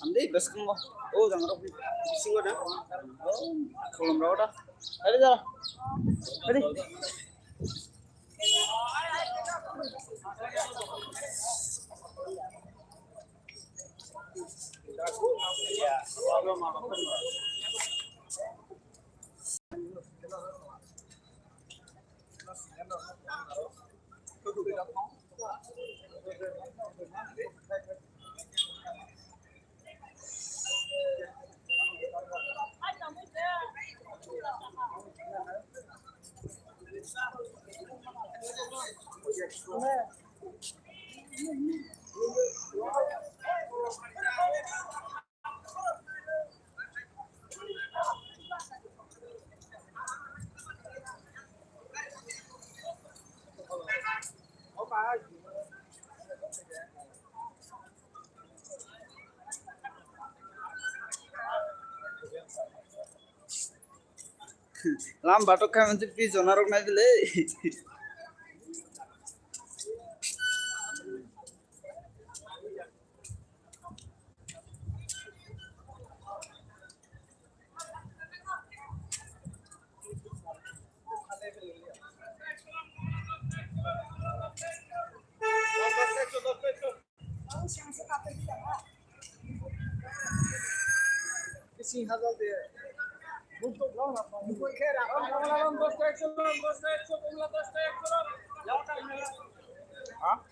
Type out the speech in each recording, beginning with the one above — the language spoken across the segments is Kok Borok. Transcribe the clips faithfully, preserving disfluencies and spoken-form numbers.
Ande bwskango o jang rok bisingo da. O khulum rok da. Ari da. Ari. Lam batok kha manse pi jona rok nai bile.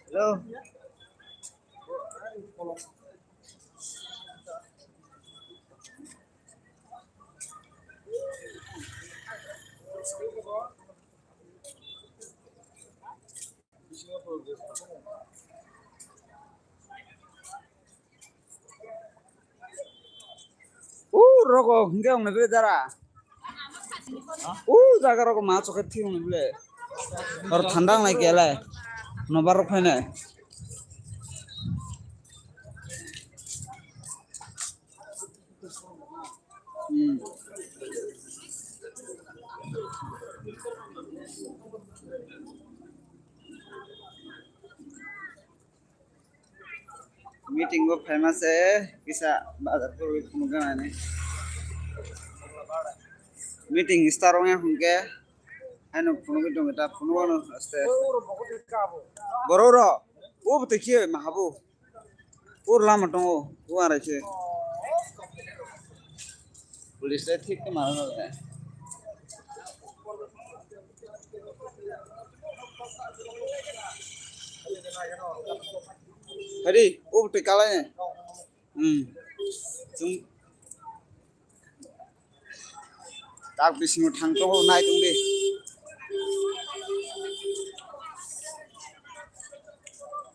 Hello. O rogo hingke wngna bile dara. O jaga rogo ma chokhe thik wngna bile. Or thanda wngnai kele. Nobar rok phainai. Hmm. Meeting o phaima se kisa bazar phuru phunukgana ni. Meeting start ongya hwnkhe ano phunugwi tongkha ta phunukgano aste aste. Borok rok o bwtwi khe mahabu. Ur lama tongo, uang rai se. Police le thik ma no le. Hari, o bwtwi kalai ne. Hmm. Chwng Tak bisingo thang tongo, nai tong di.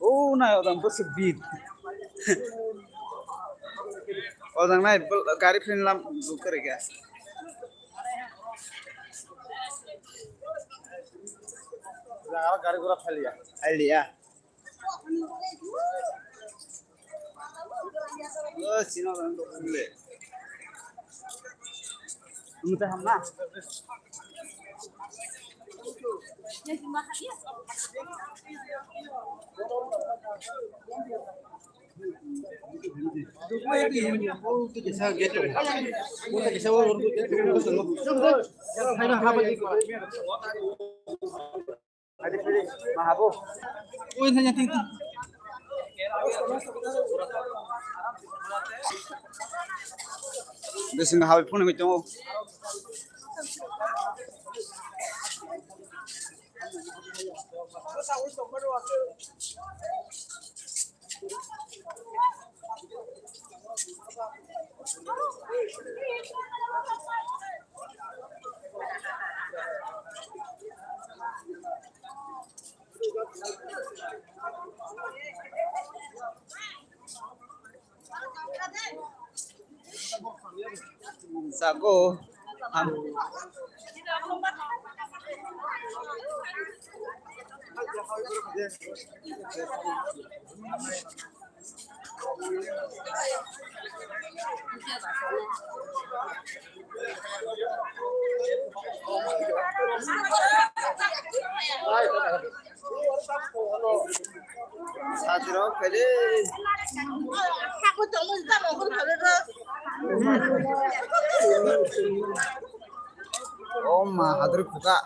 O nai odang bwswk bit. Odang nai gari phin lam buk kare kya. Aro gari gura phailiya. Phailiya. O, sino rang dok le. Muta hamna. Bising habai phone hoi tongo. Sago. Sajrok khaide. O ma, hadri khuka.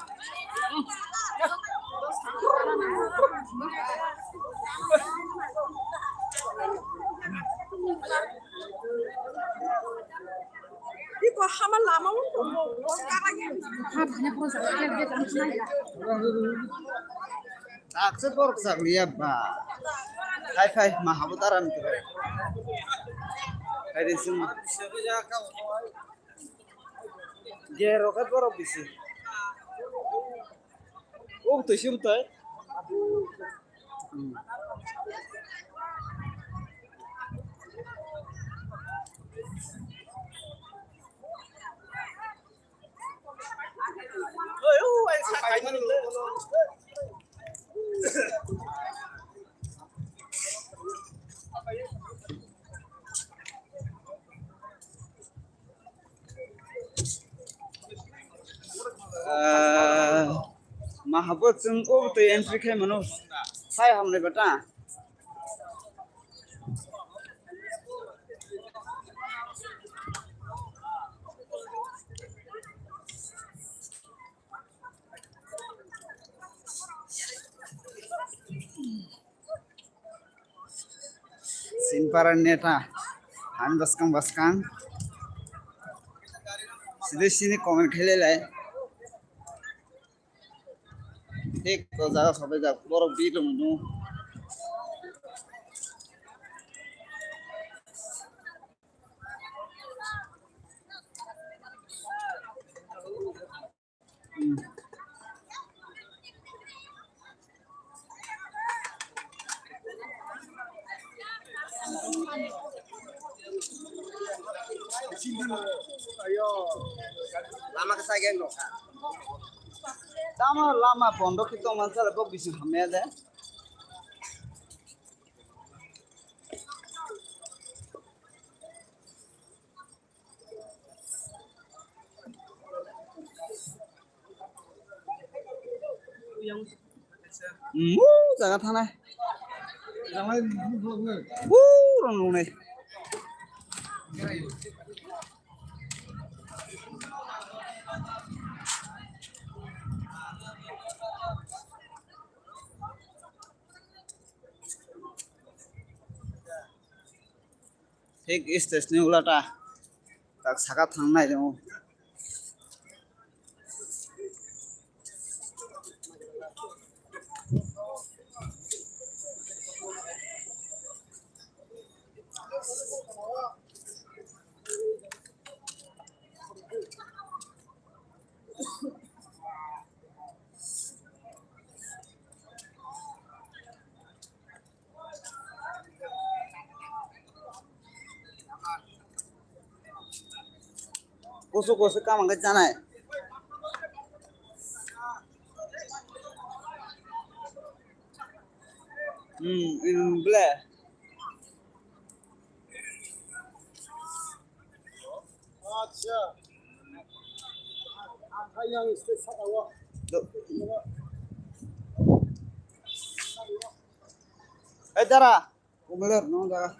Iko hama lama o. Taksa borok chakliya ba. Hai phai, ma habo taran khe. Hai de sung. Gero khe borok bisi. O twi sim twi. Ah, ma habo chwng o twi entry khai mano. Sai hamnai bata. Sinpara neta. Hani baskang baskang. Sidi sini comment khailai lai. Thik o jaga sobai jak. Borok bi tongmano. Lama kasa gen no. Tamo lama bondo kito mansa le bok bisu hamya de. Mu jaga thanai. Mu rong nungnai. Thik stage ni ulata tak saka thangnai tongo. Kusu kusu kamang khe chanai. Hmm, hmm, ble. Acha. Hai yang stage saka wa. Do. Eh, dara. Kumaler no da.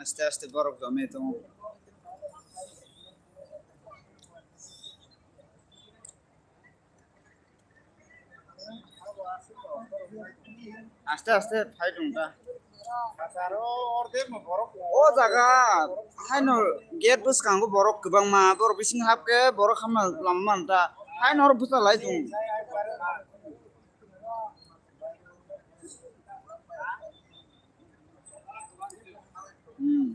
Aste aste borok jomai tongo. Aste aste phai tong ta. O jaga haino gate bwskango borok kwbangma, borok bising hapkhe borok hamna lama man ta. Haino oro bwsa lai tong. Hmm.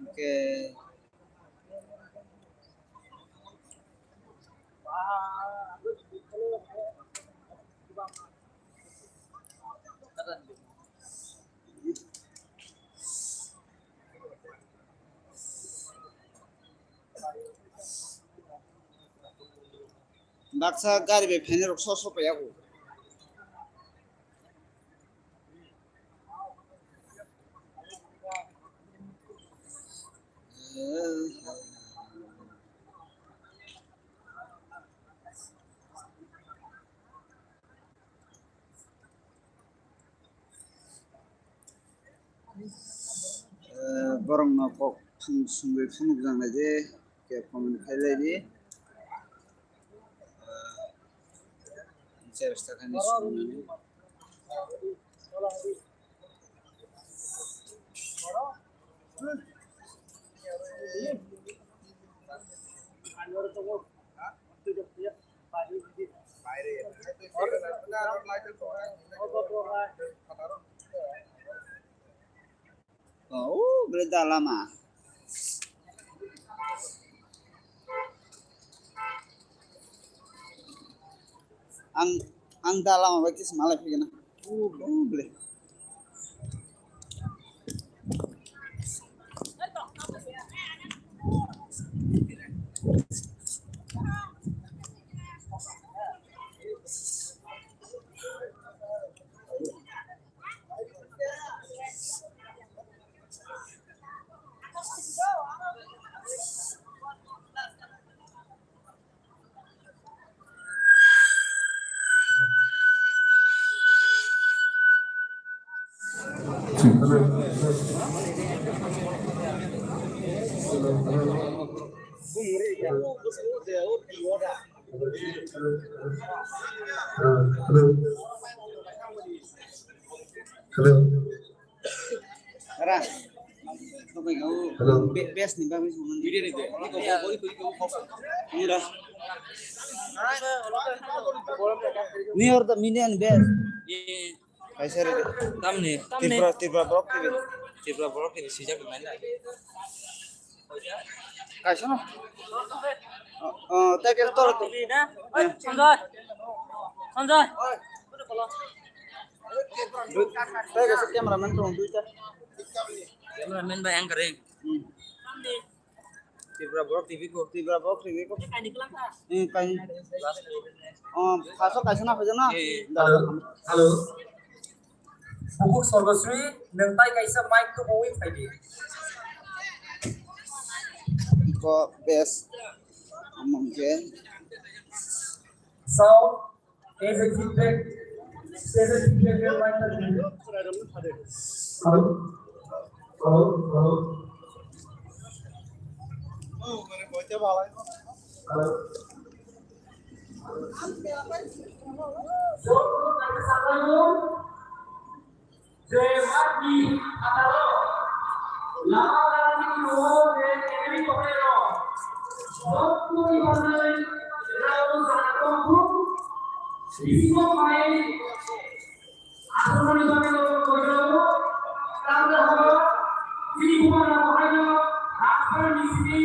Okay. Baksa gari bai phainai rok so so paiya bo. Eh, borokno kok sung-, sungwi phunukjak nai di, khe comment khailai di. Eh, chesta khaini sung nani. Oh, beli dalam ah. Ang, ang dalam apa itu semalam ya, nah. Oh, beli. Hello. Ra. Hello. Be-, best ni bagwi songmani. Video ni de. Ni ko bo bori ko ko ko. Ni ra. Ni or the million best. Kaisa re. Tamni. Tripura, Tripura Borok T V. Tripura Borok T V sijak nai na. Kaisa no. Oh, oh, tei kaisa toro to. Sanjay. Sanjay. Tei kaisa cameraman to duita. Cameraman bai anchoring. Hmm. Tripura Borok T V ko. Tripura Borok T V ko. Hmm, kaini. Oh, kaisa kaisa na hoja na. Hello. Hello. Bukhuk Sorgosri, nwng tai kaisa mic tubuwi phaidi. Iko best among ke. Sound, as a feedback, as a feedback, hello? Hello? Hello? Hello? Bisingo pai aswkmani bagwi koijago, tamni horo chini buma rok haino hakpharni simi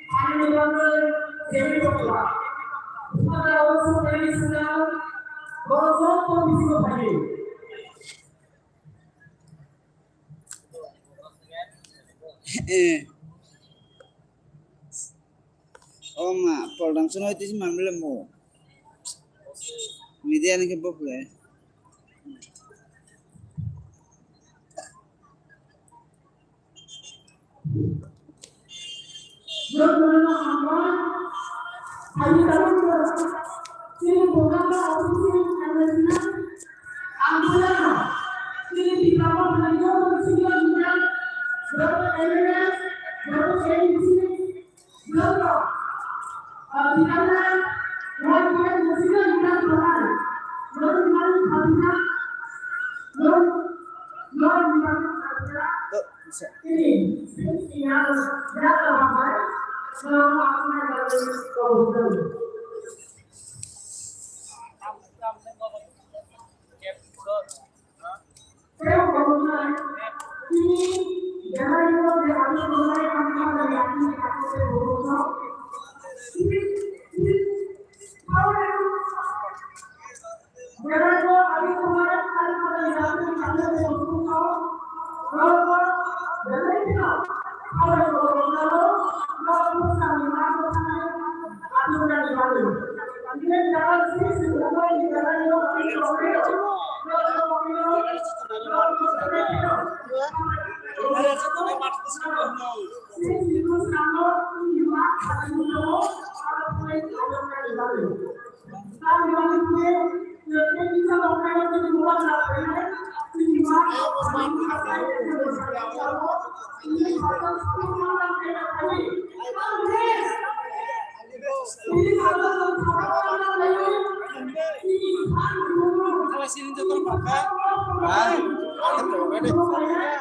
phainani bagwi jemni tongkha. Buma rok swkmani swnam borok joto bisingo phaiwi. Eh. O ma, program suno tisi manmile mo. Media ni ke bokle.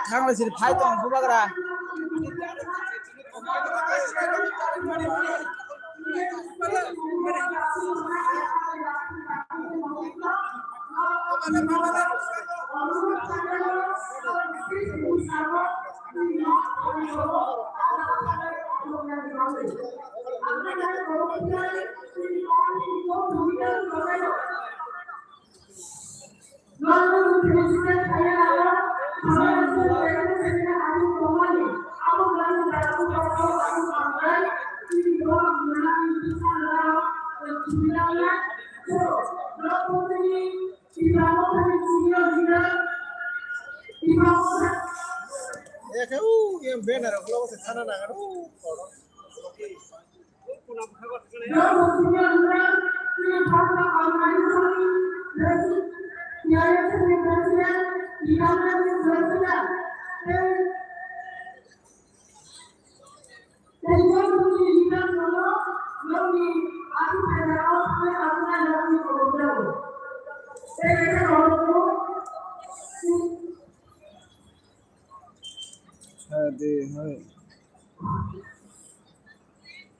Thang lai sini phai tong bubagra. Eke u yang banner ulo se sana na kan u.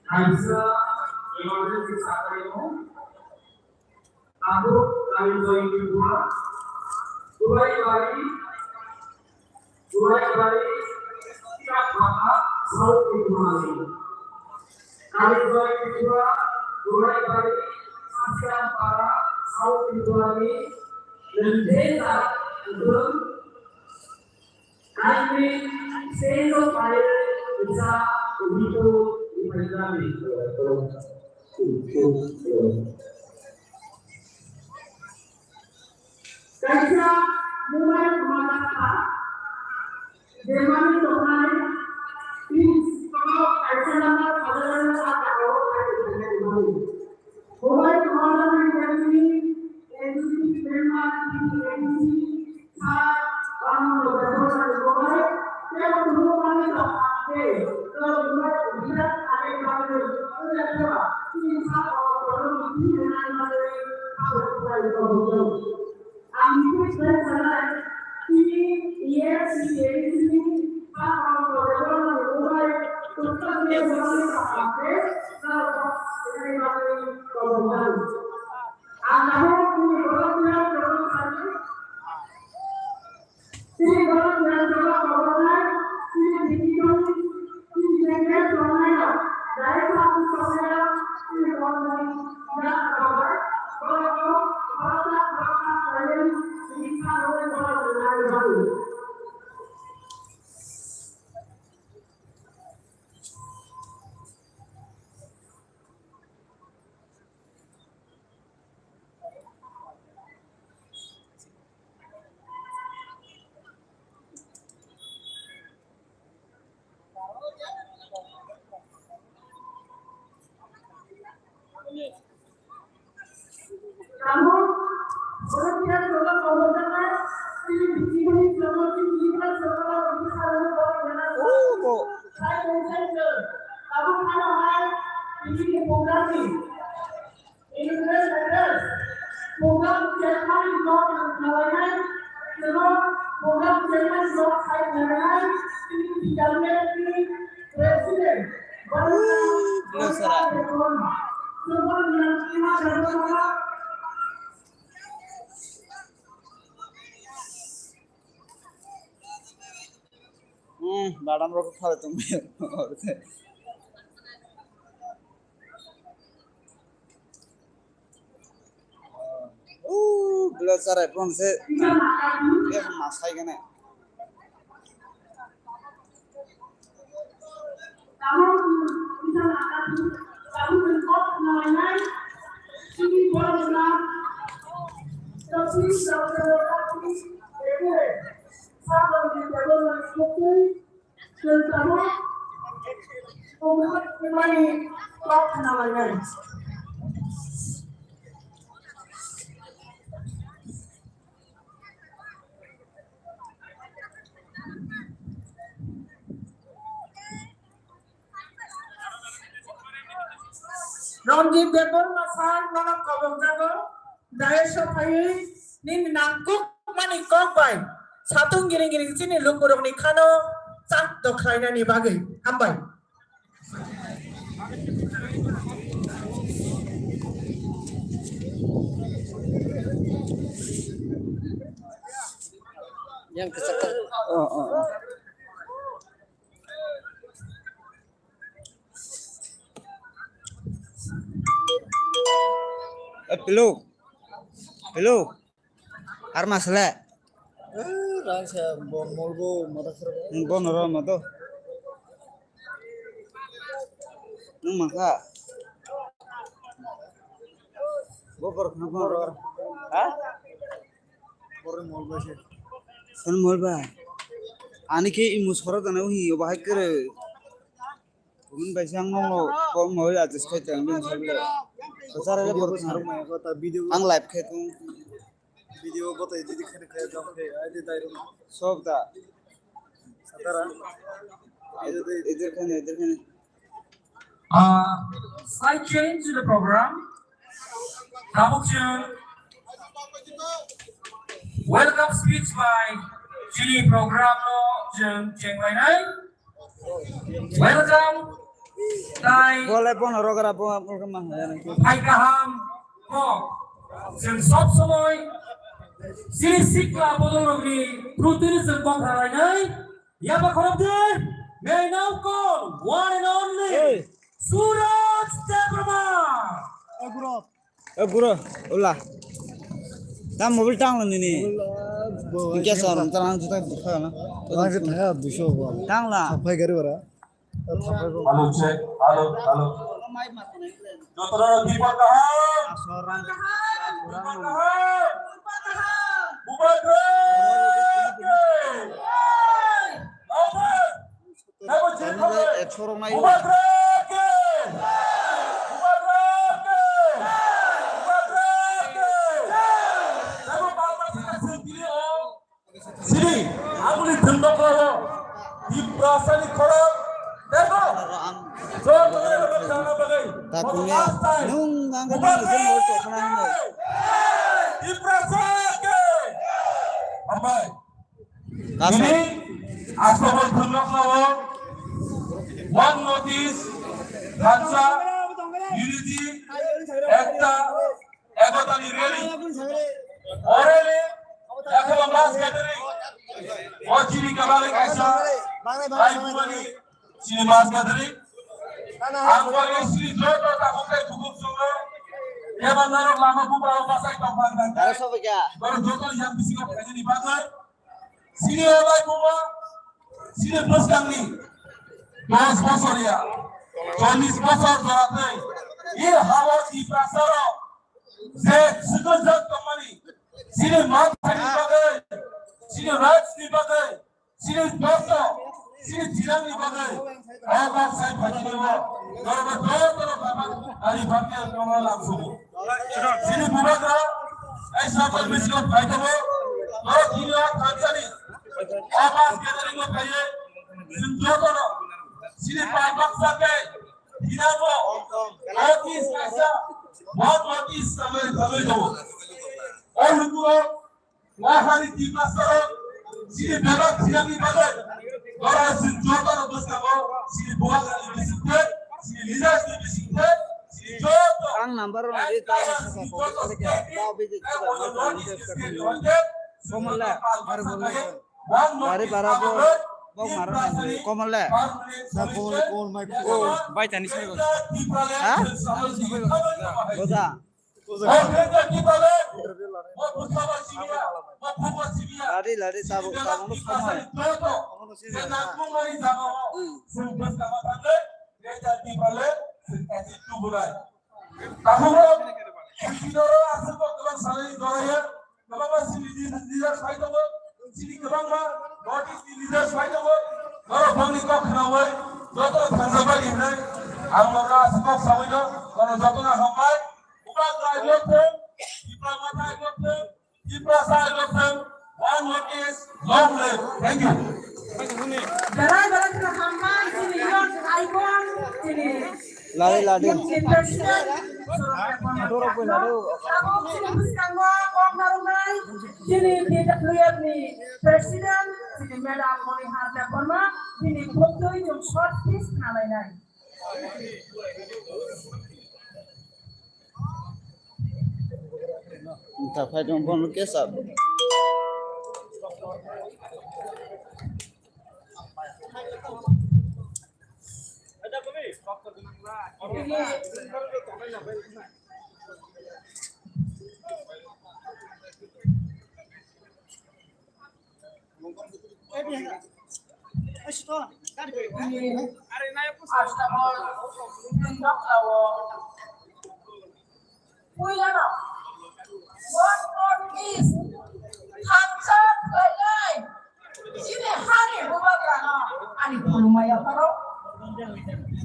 Kaisa emergency sakhaio. Tabuk Kalijoy Tripura, Dubaibari, Dubaibari, Chakpara, South Tripura ni. Kalijoy Tripura, Dubaibari, Sasiampara, South Tripura ni. Lengtheng tak, Kaini senso pai usa ubito upaidami. Kaisa mobile mata demani tongnai, please, kaisa number sajaran ata o. Mobile mata ni N C member, N C Program chairman block khwlainai, program chairman block khai khwlainai, P W F ni president. Hello, sir. Hmm, madam rok khale tong. Ooh, bela sarai pon se. Dia masai kene. Ranjit Debbarma sir, nono kobokjago, dais o phaiwi nini nangkukmani kok bai satung giring giring chini lukurokni khano chak dokhlainani bagwi. Hambai. Yang kesak. Oh, oh, oh. Eh, Pilu. Pilu. Ar masle. Eh, rang sa bo molbo mata khoro. Bo noro mato. Nung mangka. Bo bor khna bo noro. Ha? Bor molbo se. San molba. Ani khe imu soro dana uhi obo hai kere. Kumun bai sang nong lo, kom mo ya jis kai tang bin sable. Sara le bor khna. Ang live khe tong. Video botai didi khani kaya jam khe, ai de dai rum. Sob da. Satara. Idir khani, idir khani. Uh, slight change to the program. Tabuk chwng welcome speech by chini program no chwng chenglainai. Welcome, tai. Bolai bono rogra bo, bo ma. Hai kaham, bo. Chwng sob somoi chini sikla bodol rogni pruti ni chwng bok ralainai. Yaba khorok de, may now call one and only Hey. Suraj Debbarma. Eh, bro. Eh, bro, ula. Ta mobile tang lo nini. Bo, Hingke sar, tang juta dukha na. Lang se thaya duiso bo. Tang la. Sapai gari bara. Hello, check. Hello, hello. Jotono Dipak kaham. Dipak kaham. Bubagra. Bubagra. Ekso rok nai. Bubagra ke! Bubagra ke! Bubagra ke! Tebo bangma sika sentiri o. Sini, aboni thwngnokrao Tiprasani khorok tebo. Jor jor jor jor jor bagwi. Takuni. Last time. Nung ang ka Bubagra tong se mo to khna hino. Tiprasa ke! Hambai. Kasai. Bini aswk thwngnokno One North East, Thansa, Unity, Ekta, Ekotani rally. O rally, ekhono mass gathering. O chini kabale kaisa, ai bumani chini mass gathering. Ang bari chini joto takhuk tei bukhuk chwngno, eba narok lama bupharo bachai tongphang tangkha. Aro sobo kya? Boro joto yang bisingo phainani bagwi. Sini obai buma, sini bwskangni dos bosor ya, chollish bosor joratwi, e hao Tiprasarok je swkajak tongmani, sini mansani bagwi, sini rights ni bagwi, sini dosto, sini jirangni bagwi, o kok sai phaikhe o, norok jotono baba, ari bapya norok lamsugo. Sini bubagra, ai sabal bisingo phaitamo, norok kini o thansani, o mass gathering o phaiye, sini jotono, sini pai baksa khe, Dinamo, North East kaisa, North East samai samai tongo. O lukurok, wahani Tiprasa, chini bebak sinamni bagwi, ora sin joto no bwskango, chini bubagrani bisingtwi, chini leaders ni bisingtwi, chini joto, ang number rok nai ta joto state, tao biji tao North East state ni hoite, Komol le, ar bol le. Gari bara bo, bo maro nang le. Komol le. Na Komol, Komol mai. O, bai tani sai. Ha? Boja. Lari, lari, sabo, sabo no somoi. Hmm. Takhuk rok, N P P oro aswk kwbang salai joraya, kwbangma chini leaders phai tongo, chini kwbangma North East ni leaders phai tongo, norok bongni kok khnaui joto thangjak bai hinwi ang norok aswk kok saui no, norok jotono hambai, Bubagra I love them, Tipra Motha I love them, Tiprasa I love them, one North East, long live. Thank you. Berai berai khna hambai chini youth icon chini. Lari lari. Chini president. Dorok bai lari. Tabuk chini bwskango kok narwknai chini T W F ni president chini madam Moni Hazra Debbarma chini buktui chwng short speech khna lainai. Wngkha phai tong bono kesa. Puilano, World Peace, thansa khlainai, chini hani bubagrano ani khulumaya pharo.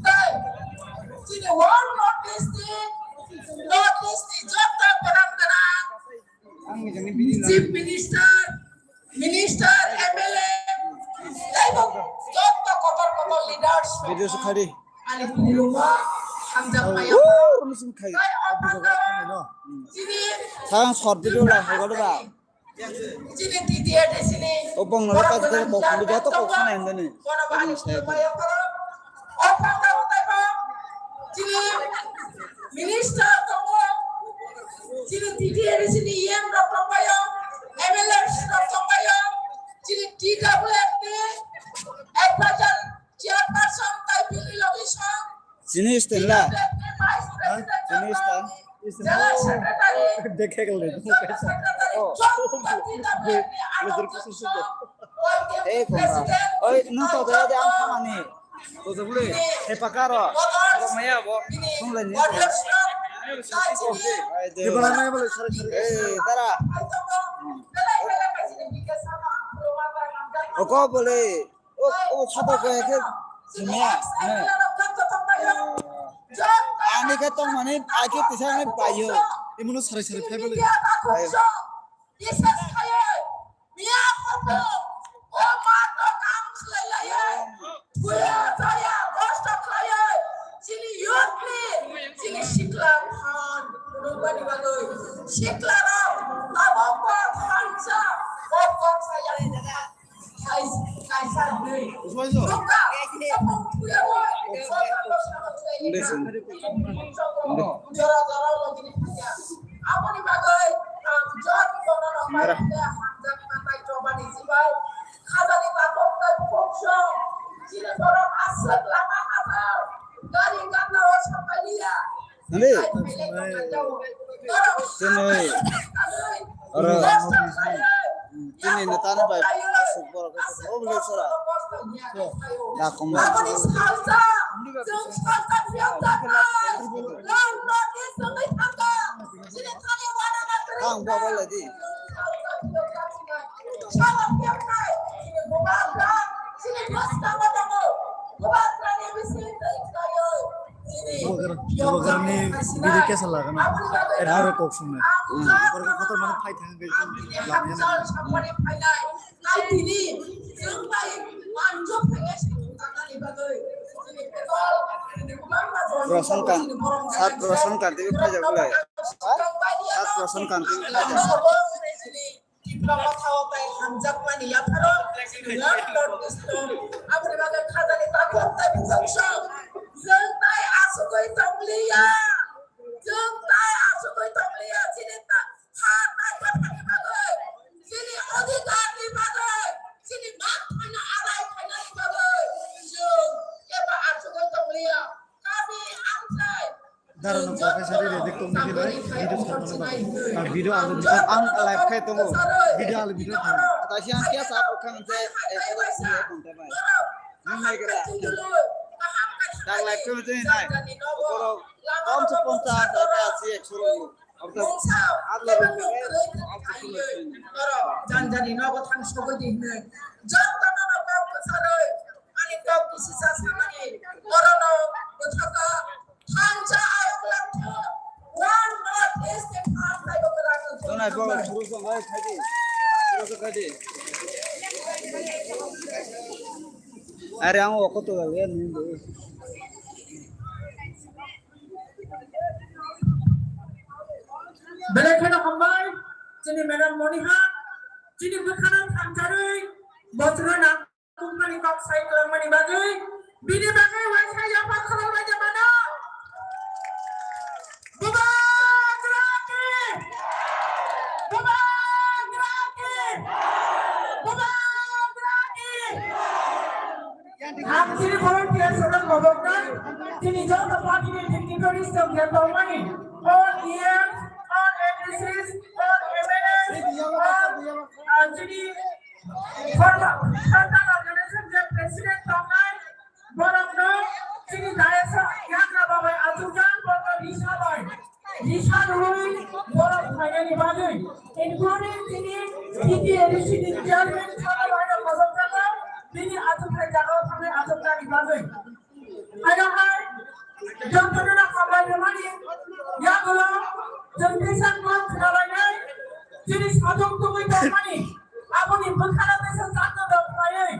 Tei, chini World Peace ni, North East ni joto kwran kwran, Chief Minister, Minister, M L A, tei bo joto kotor kotor leaders. Video se khadi. Ani khulumung hamjakmaya. Tei o phaikhe chini Thang short video la hogol ba. Chini T T A D C ni. O bong nolo ka jere kok khulu joto kok sana hende ni. Bono bani khulumaya pharo. O phaikhe tei bo chini Minister tongo, chini T T A D C ni E M rok tongbaio, M L A rok tongbaio, chini T W F ni advisor chairperson tei bini logi song. Chini stand la? Chini stand? Jela secretary, Dekhe gele. Jela secretary, Oh. Jela secretary, Eh, koma. Oi, nung to da de ang khamani. Hepa karo. Maya bo. Sunglai ni. Ai de. Hepa nai bole sari sari. Eh, tara. Oko bole. O, o khato ko ekhe. Sumya. Ani khe tongmani, ai khe tisa ani payo. Imuno sari sari phai bole. Payo. Miya khorbo, o ma to kam khlai laiya, buya jaya, kosto khlaiya, chini youth ni, chini sikla phan, rubani bagwi, sikla rok, abo por thansa, o por saya, kai, kaisa bwrwi. Nokta, tamo buya oi, sorkar no sama khlai laiya. Jora jora logini phaiya. Aboni bagwi ang jot kono rok bai hamjak manai chobani jibai. Khajani takhuk tei bukhuksong. Chini borok aswk lama hajar. Gari gana o sapai liya. Nani? Ai, ai, ai, ai, ai. Borok Chini. Oro. Kosto khlaiwi. Chini neta ni bai aswk borok khe kwbangma sora. Da koma. Aboni salsa, chwng salsa phiyok jaknai. Lang nokni swngwi thangkha. Chini thani wana na kwrwi. Ang baba lai di. Salsa phiyok jaknai. Sabo phiyoknai. Chini bubagra, chini bwskango tongo. Bubagrani bising twi khlaiwi. Bubagrani bidi kesa lagana. Erharo kok swngnai. Borok kotor mani phai thang bai. Hamjak sampani phainai. Tei tini chwng bai manjak phainai samung tangnani bagwi. Chini phetol Roshan Kan, Sat Roshan Kanti khaijak le. Sat Roshan Kanti khaijak. Tipra Motha o tai hamjakmani yapharo chini North East o aboni bagwi khajani takhuk tei bwswk chwng tai asugwi tongliya, chwng tai asugwi tongliya chini ta-, ha naibathani bagwi, chini odhikarni bagwi, chini manthaino adai khainani bagwi chwng kebo asugwi tongliya. Kami amchai Dara no professor re dik tong ni lai video sa no ba. Video alu video ang live khai tongo. Video alu video khai. Tashi ang kya sa ko khang je ek ghonta bai. Nung nai kara. Tang live khai tong ni nai. Koro kom se ponchas ta asi ek suru. Ab to aat la ruk hai. Ab to sunu sunu. Janjani nogo thang sogoi di hwnwi. Jotono no kok kwcharwi. Ani kok kisi sa samani. Orono bwthaka. Thansa ayuk langthu, one North East ni phan taibo kwrang wngkha. Tonai bo suru song hai khai di. Suru song khai di. Are ang oko to ya ni. Belai kheno hambai, chini Madam Moniha, chini bwkhano thanjarwi, bochorno na Bumani kok sai kwlangmani bagwi, bini bagwi waisa yapha khoroknai de mano. Bubagra ki! Bubagra ki! Bubagra ki! Ang chini volunteer sodok moboknai, chini joto party ni dignitaries tong khe tongmani, all E Ms, all M D Cs, all M L As, all, ah, chini Former Santa Organization je President tongnai, borokno chini dayasa yagra babai achukjak, borokno risa bai, risa rwi borok phainani bagwi, including chini T T A D C ni chairman Santa Baino khobor jago, bini achukthai jagao thangnai achuknani bagwi. Aro hai, jotono na hambai rwmani yagulo chwng teisa kok khwnabainai, chini sajwk tubui tongmani, aboni bwkhano teisa chakno rok khlaiwi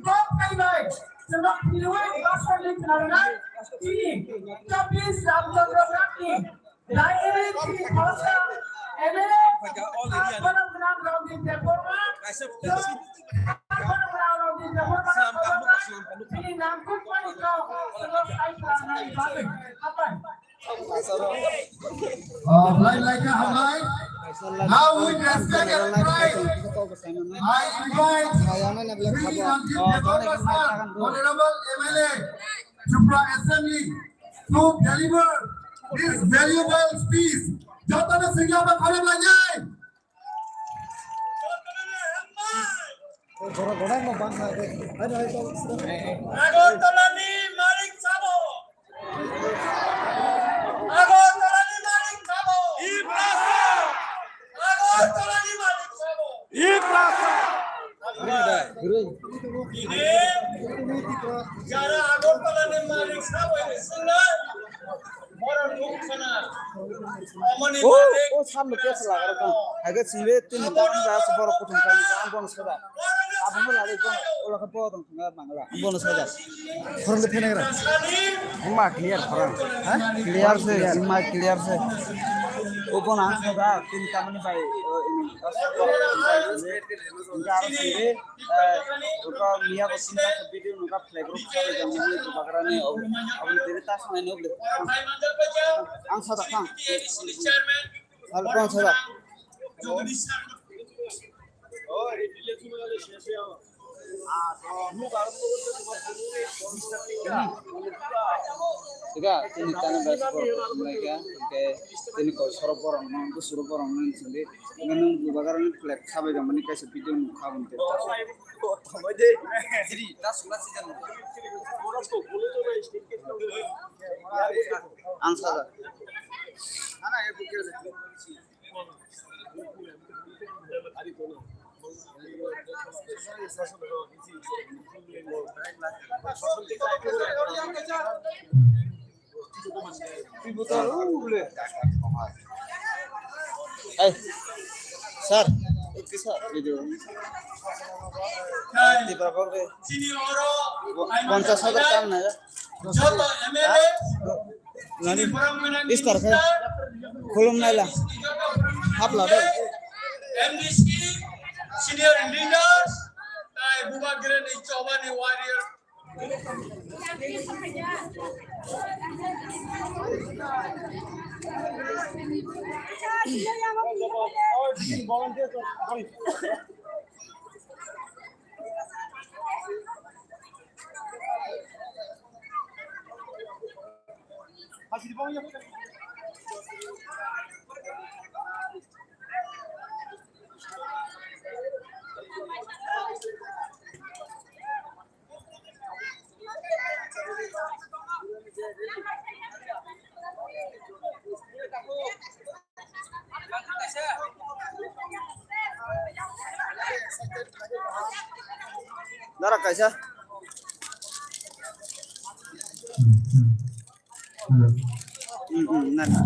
kok thaibai chwngno philwi basarwi khwnarwnai chini Chobbish Ramchandra Ghatni Dairy Chini Khoroksa M L A, Borok Gwnang Ramdip Debbarma, Borok Gwnang Ramdip Debbarma, Chini Nangkukmani Kok, Chwngno Sai Khlai Nani Bagwi. Hambai. Oh, Blai Blai khe hambai. Now with respect and pride, I invite Shri Nangkuk Debbarma sir, Honorable M L A, Tripura Assembly, to deliver this valuable speech. Jotono singya ba khorok lanjai. Agartala ni malik sabo. Agartala ni malik sabo. Ibrahim. Agartala ni malik sabo. Ibrahim. Ine, jara Agartala ni malik sabo ini sila. Mora nuk sana. Amani malik. Oh, oh, sam nuk ya sila. Agak sini tini tang dah seborok kutung kali, ang bong sila. Abang lagi bong, olah ke bong. Bongno sajak. Khorang de phenegra. Ima clear khorang. Ha? Clear se, ima clear se. O bono ang sajak, tini tamani bai, o, ini. Hingke ang sini, eh, uko miya bo sinta video nuka flag rok sabai jang mani bubagrani, o, aboni tini ta sangai nuk le. Ang sajak, ang. Al, ang sajak. Ega, tini tani bai sabo, tini ko sorok borok no, gusuro borok no sindi, nung bubagrani flag sabai jang mani kaisa video nukha boni tei. Jiri, ta sula si jang. Ang sajak. Hey, sir, ekti sir, video. Tipra borok, ponchas hajar tang na ya. Joto M L A, nani? Star khai. Khulum naila. Hapla do. M D C, senior leaders, tai Bubagrani Chobani warrior. Nara kaisa. Hmm, hmm, nara.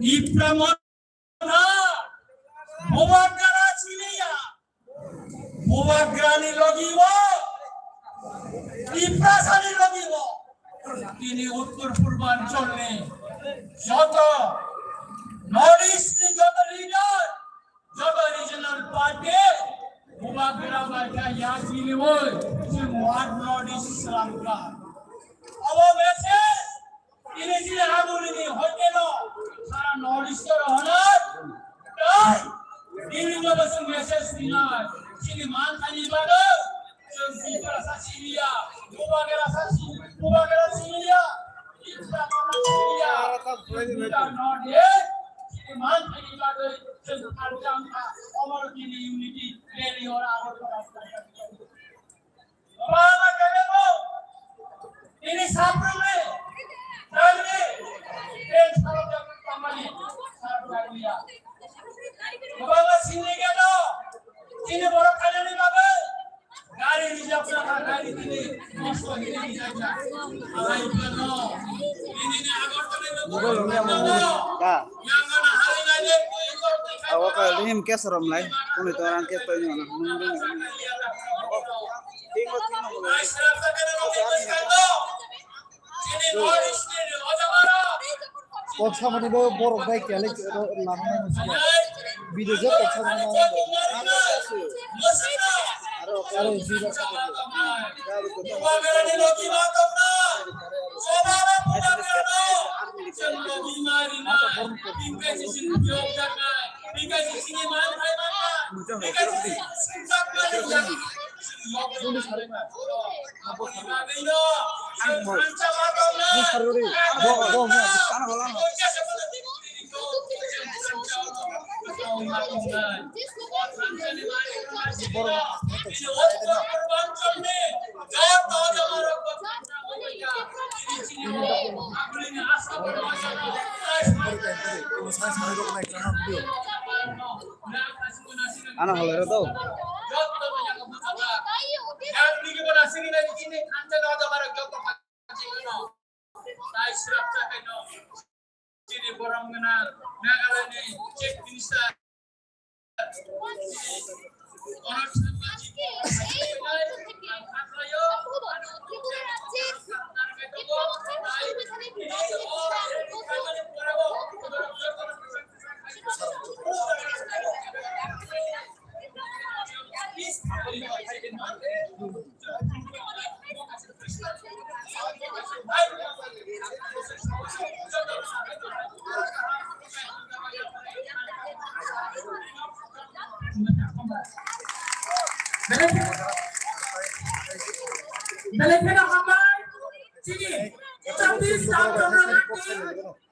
Ipra mona, Bubagra siniya, Bubagrani logi o, Tiprasani logi o, tini uttor purbanchal ni joto North East ni joto leader, joto regional party, Bubagra bai kha yak biliwi, chwng One North East slam kha. Abo message, tini chini hamuri ni hoite no, sara North East ro honor, tai, tini no bosong message dinai, chini man thani bagwi, chwng Tiprasa siniya, Bubagra sa si-, Bubagra siniya, Tiprasa siniya, North East, chini man thani bagwi, chwng thanjang kha, omo tini unity rally oro Agartala. Baba kebengbo, ini saprumni, nangni, tei sarok jak tamani, sarok jak liya. Baba sini gelo, ini borok khainani bagwi, gari reserve jakha, gari tini, nosto hini reserve jakha. Alai plano, ini ni Agartala ni Mobile rok ya, mobile. Yang mana hari ini, Awo ka lihim kesorom lai. Kuni to rang kes to ini mana. Kok samani bo borok bai kelai lamani muskil. Video je kok samani. Aro, aro, video. Ano halai ro to. Chini borok gwnang Nagaland ni Chief Minister. Belai kheno hambai, chini Jagdish Ram Chaudhary,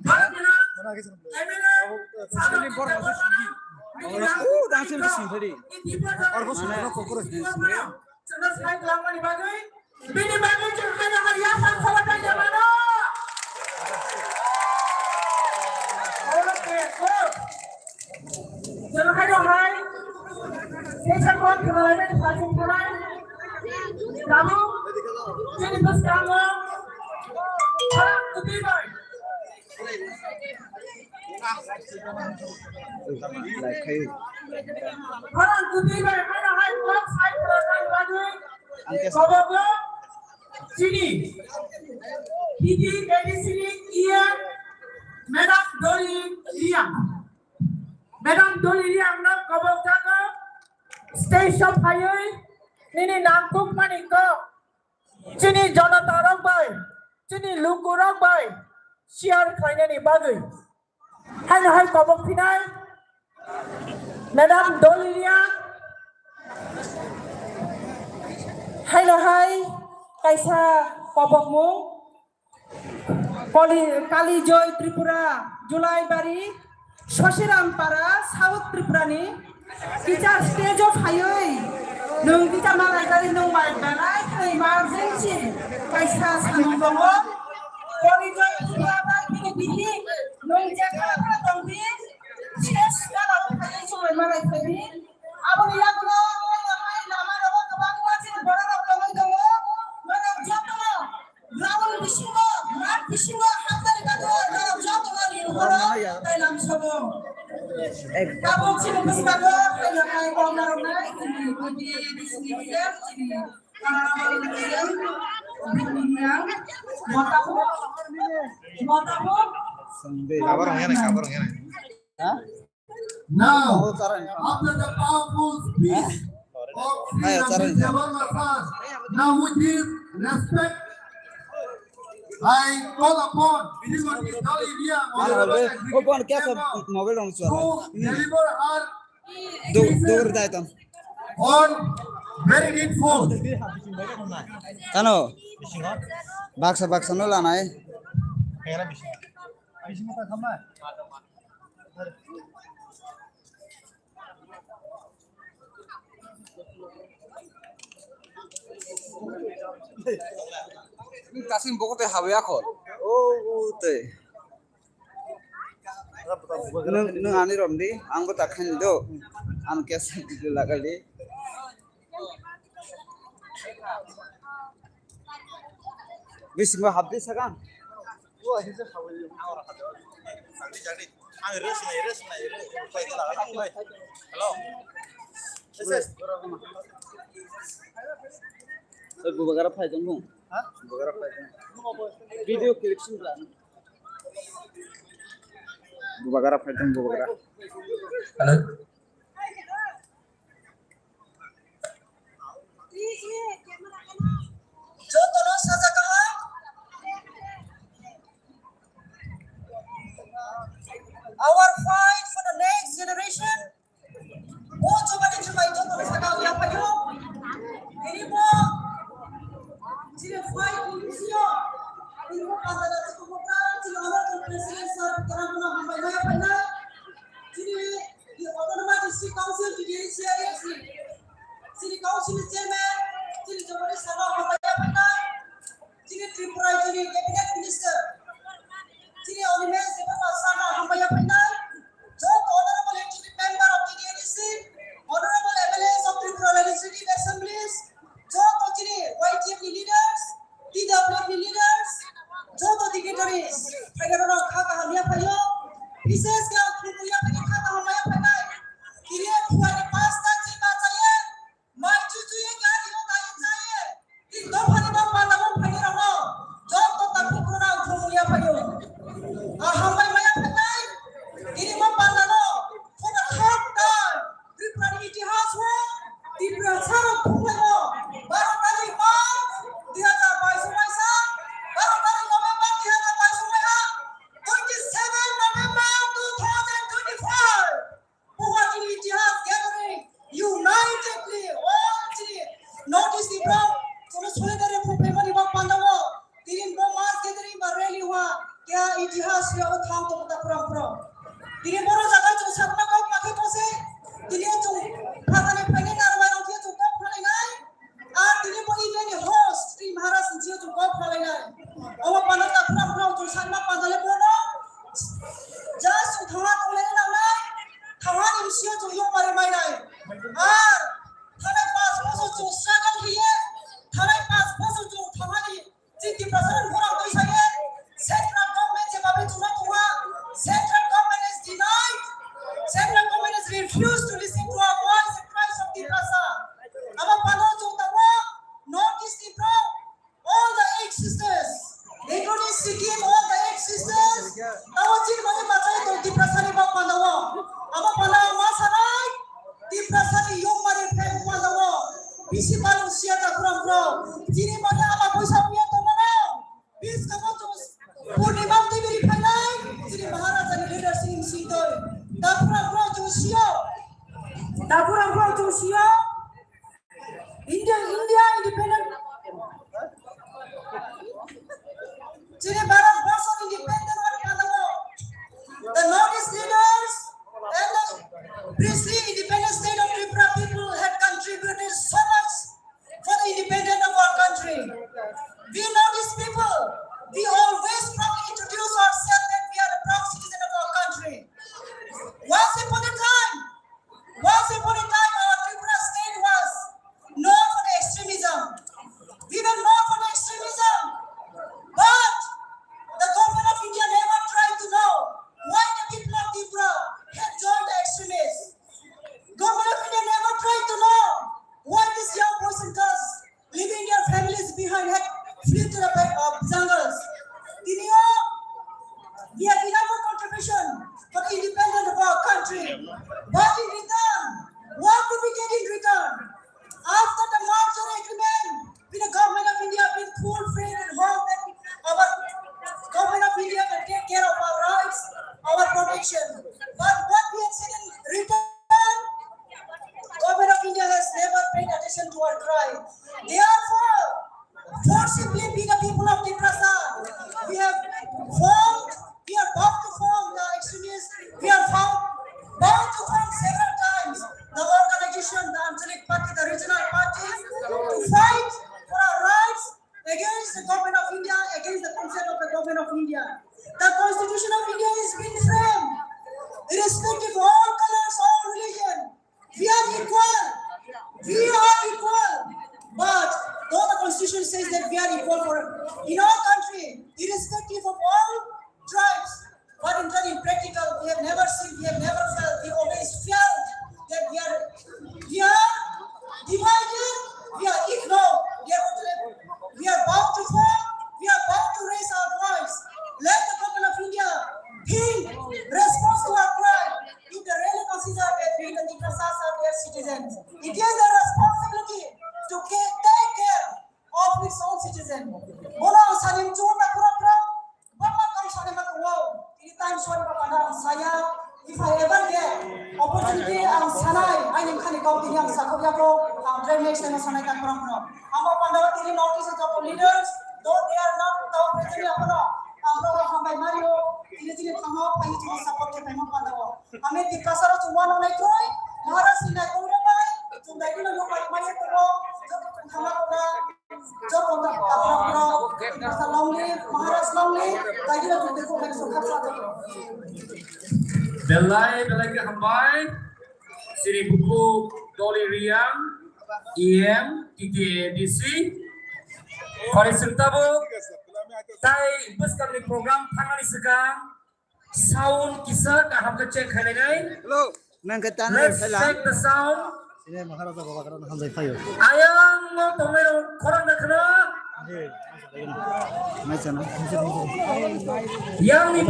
Bharat Gana, M L A, Sabha Sini bor Bidya hasi Bharmana, sini. Oh, oh, dan sini sini tadi. Ini Tripura. Or bos mana? Tripura. Chwngno sai twlangmani bagwi, bini bagwi chwng khaina hari yaphan khobor pai jamano. Chini bwskango Pharang Kwtwi bai. Pharang Kwtwi bai haino hai kok sai pharang bagwi kobogo chini T T K D C ni E M Madam Doli Riang. Madam Doli Riang no kobok jago stage o phaiwi nini nangkukmani kok chini jonota rok bai, chini luku rok bai share khlainani bagwi. Haino hai kobok phinai Madam Doli Riang. Haino hai kaisa kobokmung Kali, Kali Joy Tripura, Julaibari, Sosiram Para, South Tripura ni teacher stage o phaiwi nwng teacher malai gari nwng bai belai khe emergency kaisa samung tongo. Kali Joy Tripura bai bini bihi nwng jekha tongdi, stage gana o phaiwi chumai malai phaiwi. Aboni yagulo lama rogo kwbangma chini borok rok tongwi tongo. Norok jotono Ground bisingo, math bisingo hapnani bagwi norok jotono lirhoro tei lamsogo. Tabuk chini bwskango haino hai kok narwknai chini B D A D C ni leader, chini honorable E M Bhumini Riang, Motapur, Motapur. Abar hongya nai, abar hongya nai. Now, after the powerful speech of Shri Ramjit Debbarma sir, now with this respect, I call upon Shrimati Dolly Riang, Honorable Executive Member, to deliver her speeches on very needful. Ano? Baksa, baksa no lanai. Kasing bokol tei habwi akhol. O, o, tei. Nwng, nwng ani romdi, ang bo tak khaini do. Ang kesa video lagali. Bisingo habdi sakang. Hello. Bubagara phai tong. Bubagara phai tong. Video clip sing la. Bubagara phai tong, bubagara. Hello. Jotono sajakha. Our fight for the next generation. O chobani chubai jotono sakha yaphaio. Iribo chini fight ni bisio. Iribo pandana chukupra chini honorable president sir Taranguna hambai maya phaina. Chini Autonomous District Council, T D A D C, chini council ni chairman, chini joboni salo hambai phainai, chini Tripura, chini cabinet minister, chini Animesh Debbarma salo hambai phainai, joto honorable executive member of T D A D C, honorable M L As of Tripura Legislative Assemblies, joto chini Y T F ni leaders, T W F ni leaders, joto dignitaries, phainairok kha kaham ya phaio, bises khe ang khulumya phai kha kaham ya phainai, kiriya phuani pasta chi ma chaye, mai chuchuye gari o dai chaye, tin dophani ma panda mo phainairok no, joto ta khulumya phaio. Aham bai maya phainai, tini ma panda no, for the third time, Tripura ni itihas o Tiprasa rok thumlaio baro tarik March dui hazar bais uaisa, baro tarik November dui hazar bais uaiha, twenty seven November two thousand twenty-six. Tamo chini mani machai tong Tiprasani bok pandao. Amo pandao ma sanai Tiprasani yong mari phe pandao. Bisi balu sia ta khram khro. Chini mani ama puisa puya tong mano. Bis kamo chus Purnima tibiri phailai. Chini Maharaja ni leadership sitoi. Ta khram khro chus sio. Ta khram khro chus sio. India, India independent. Chini Bharat Borso independent wani pandao. The Northeast leaders and the princely independent state of Tripura people had contributed so much for the independence of our country. We Northeast people, we always proudly introduce ourselves that we are the proud citizen of our country. Once upon a time, once upon a time, our Tripura state was known for the extremism. We were known for the extremism. But the government of India never tried to know why the people of Tripura had joined the extremists. Government of India never tried to know why these young boys and girls leaving their families behind had fled to the uh, jungles. Tini o, we have enough contribution for the independence of our country. But in return, what do we get in return? After the merger agreement with the government of India, we feel free and hope that our government of India can take care of our rights, our protection. But what we have seen in return, government of India has never paid attention to our cry. Therefore, forcibly we the people of Tiprasa, we have formed, we are bound to form the extremists, we are found, bound to form several times the organization, the Anchalik Party, the regional parties, to fight for our rights against the government of India, against the consent of the government of India. The constitution of India is being framed irrespective of all colors, all religion. We are equal. We are equal. But though the constitution says that we are equal for in our country, irrespective of all tribes, but in turn, in practical, we have never seen, we have never felt, we always felt that we are, we are divided, we are ignored, we are, we are bound to fall, we are bound to raise our voice. Let the government of India think, response to our cry. If they really consider that we the Tiprasas are their citizens, it is their responsibility to ca- take care of its own citizen. Bono ang sani mchungo ta pura pura bangma kang sani ma tongo. Tini time sori ba panda ang saya. If I ever get opportunity ang sanai, aini khani kau tini ang sakhok yako, ang dream next time sanai ta pura pura. Ang ba panda tini notice of the leaders, though they are not tau present ya pura. Ang ba hambai mario, tini tini thango, pahi tini support ke paimo panda. Ami Tiprasa rok chwng uanw naikroi, Maharaj ni naikroi rok bai, chwng daikhe no nokbar manya tongo, joto chwng thangma tongo, joto tapra pro, Tiprasa long live, Maharaj long live, daikhe no chwng daikhe no chwng khaksa tongo. Belai, belai khe hambai, Shri Buku Doli Riang, E M, T T A D C, Khori Singtabo, tai bwskangni program thangani swkang, Sound kisa kaham khe check khainai. Hello. Nang khe tan Let's check the sound. Sini Maharaja Baba Karan hamjai phaio. Ayang no tongnai rok khorang da khna. Mai chana. Yang ni